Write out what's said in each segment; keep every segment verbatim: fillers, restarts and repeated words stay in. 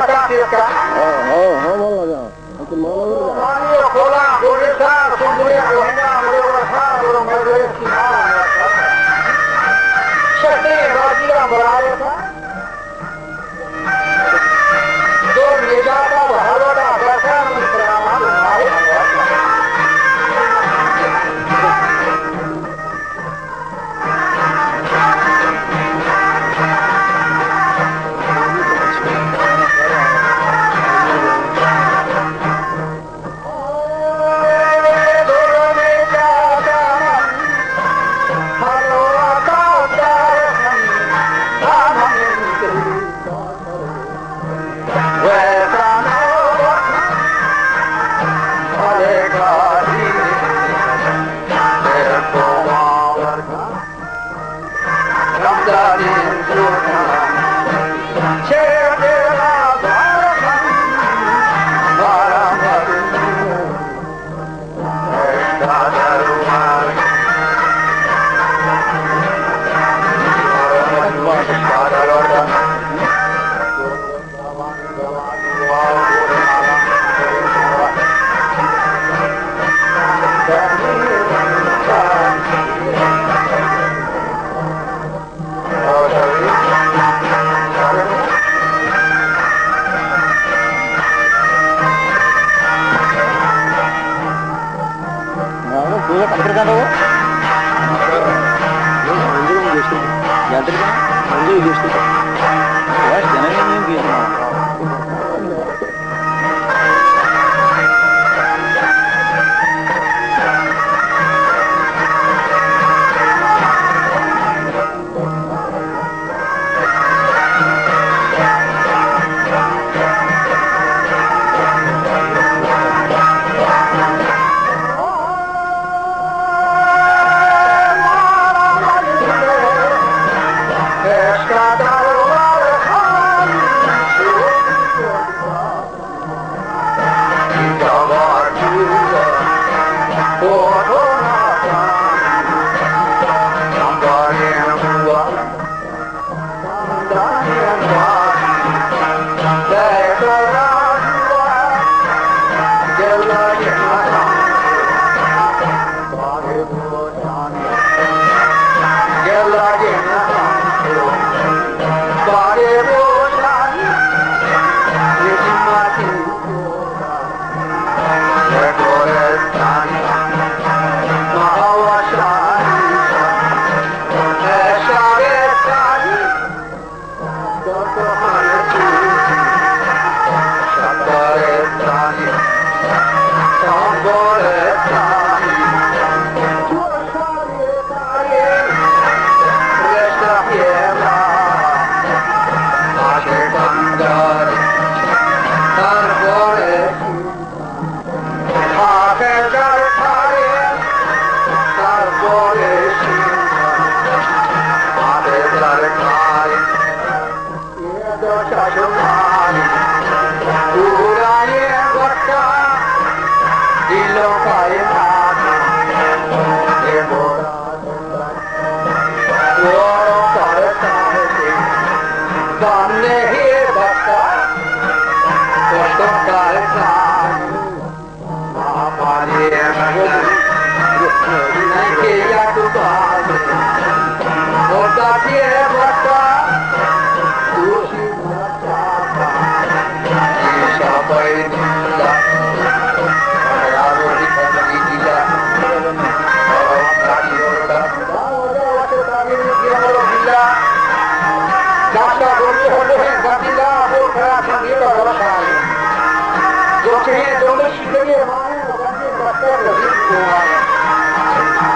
हाँ, हाँ, हाँ, बोल लगा।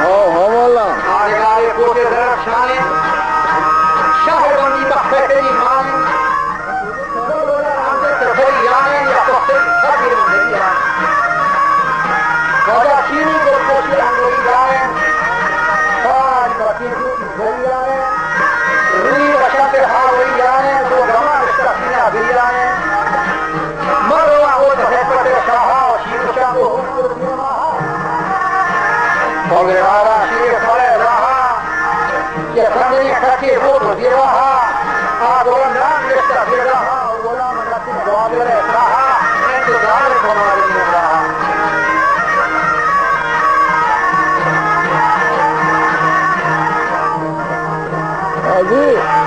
हाँ, हाँ, बोला।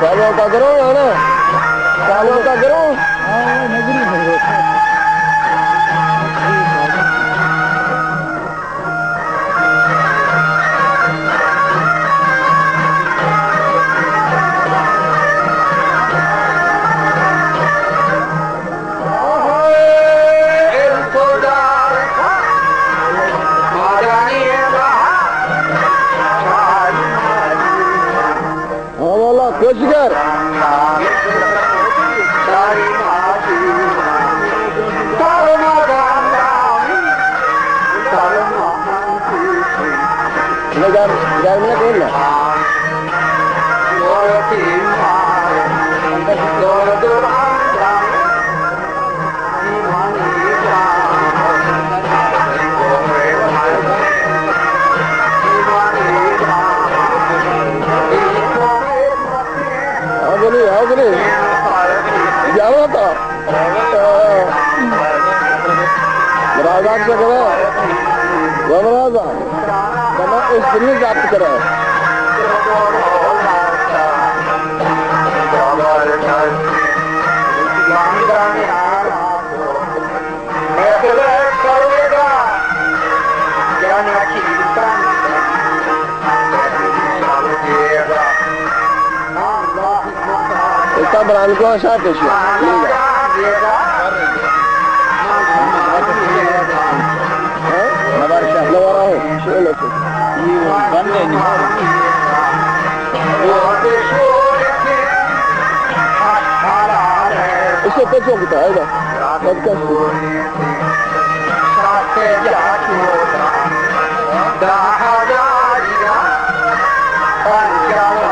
Salon ka gro, है ना? Salon का gro। हाँ, बोलो, खुश कर। ले जा, जा, ले, ले, ले। हाँ, बोलिए, हाँ, बोलिए। क्या हुआ था? राजा से करो, राम राजा, बना स्त्री जात करो। Está branco, sabe, senhor? Liga. Hã? Agora já. Não, não, não. Deixa eu ver. Bande animal. Isso é pessoal que tá aí, ó. Pode ficar assim.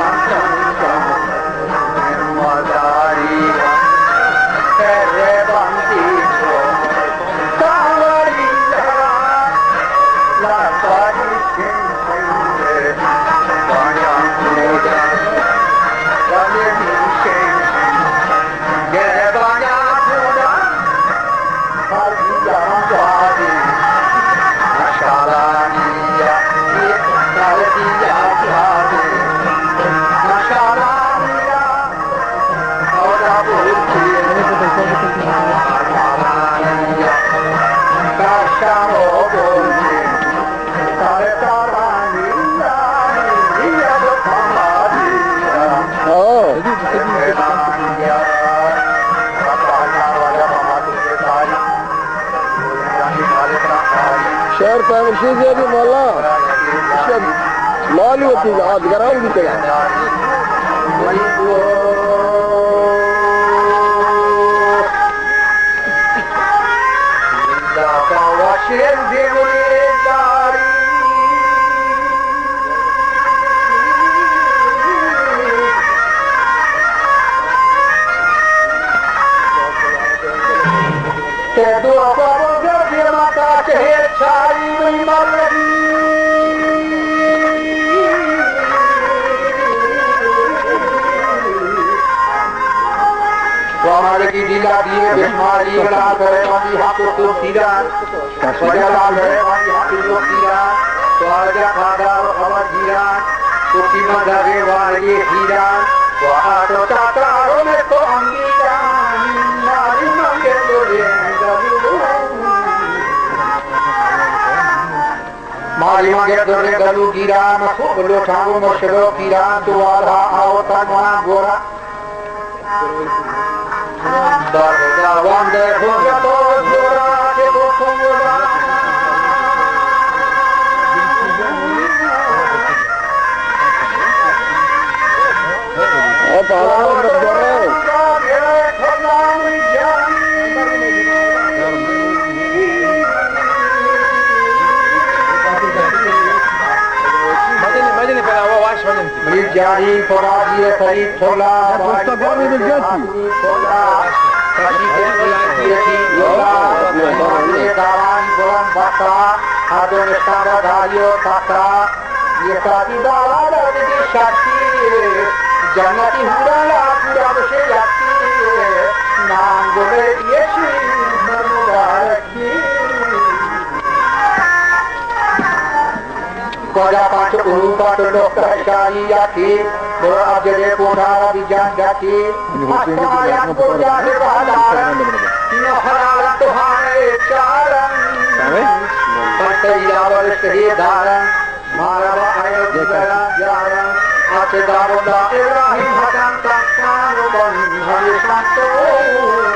شعر پہمشی جی ابھی مولا، شعر مالو ہوتی ہے، آج گرام بھی تیرا۔ ومالك ديلا ديه بسمالي ولا ترى مالي حق الدين ديلا. وجعل عليه مالي حق الدين ديلا. وارجع قادر وخبر ديلا. وكما دغه والي ديلا. وآتو تاتا رومه تو أمريكا. مالي مانگه تو ديه دلو. مالي مانگه تو ديه دلو ديلا. مسو بلو ٹانگو مرشدو ديلا. تو والها آو تنوان گورا. مريد جاني فرادي فريد فلا. جنتی هورا لا پورا بشه ياتي. نام گوله يشي مبارکي. کجا پانچ اروپا تو لوک شاهي ياتي. अब जदे कोठार अभी जान जाती, हत्ता यान को जाते बहादारन, न हलाल तुहाने चारन। पर तैयावर शहीदारन, मारा बायो जरा जारन, अचे दावता इब्राहिम हसन तस्तान बंधन संतो।